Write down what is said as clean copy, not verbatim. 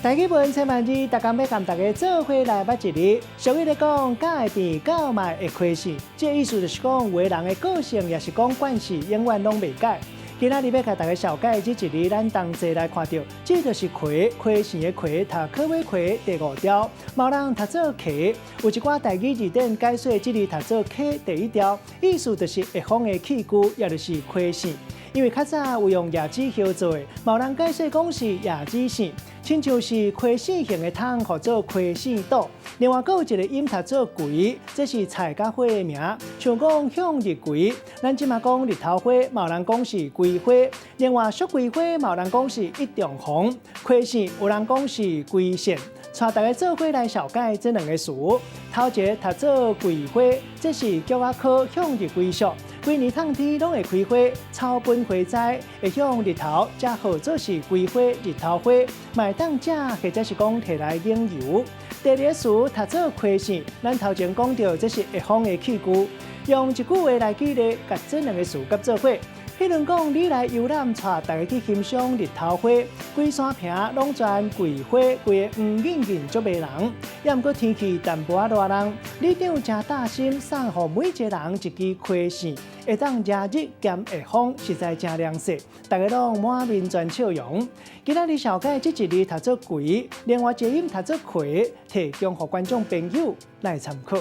台語文千萬字，逐工欲共大家做伙來捌一字。俗語咧講，狗會變，狗嘛會開性。這個意思就是講，有的人的個性，抑是講慣勢，永遠攏袂改。今仔日欲共大家紹介這一字，咱同齊來看著，這就是溪，溪線的溪，讀可尾溪第五調，嘛有人讀做溪。有一寡台語字典解說，這字讀做溪第一調，意思就是會風的器具，也就是溪線。因為較早有用椰子葉做的，嘛有人解說講是椰子線，親像是溪線型的桶，號做溪線斗。另外，閣有一個音讀做葵，這是菜佮花的名，像講向日葵。咱這馬講日頭花，嘛有人講是葵花。另外，蜀葵花嘛有人講是一丈紅。溪線有人講是葵線。帶大家做伙來紹介這兩個詞。頭一个讀做葵花，這是菊仔科向日葵屬，規年冬天攏會開花，草本花栽，會向日頭，才號做是葵花、日頭花，嘛會當食或者是講提來養油。第二个詞讀做溪線，咱頭前講著這是會風的器具，用一句話來舉例，共這兩个詞結做伙。彼輪講你來遊覽，帶大家去欣賞日頭花，規山坪攏全桂花，規个黃鶯鶯足迷人。抑毋過天氣淡薄仔熱人，里長誠貼心，送予每一個人一支溪扇，會當遮日兼會風，實在誠涼快。大家攏滿面全笑容。今仔日紹介這一字讀做葵，另外一個音讀做溪，提供予觀眾朋友來參考。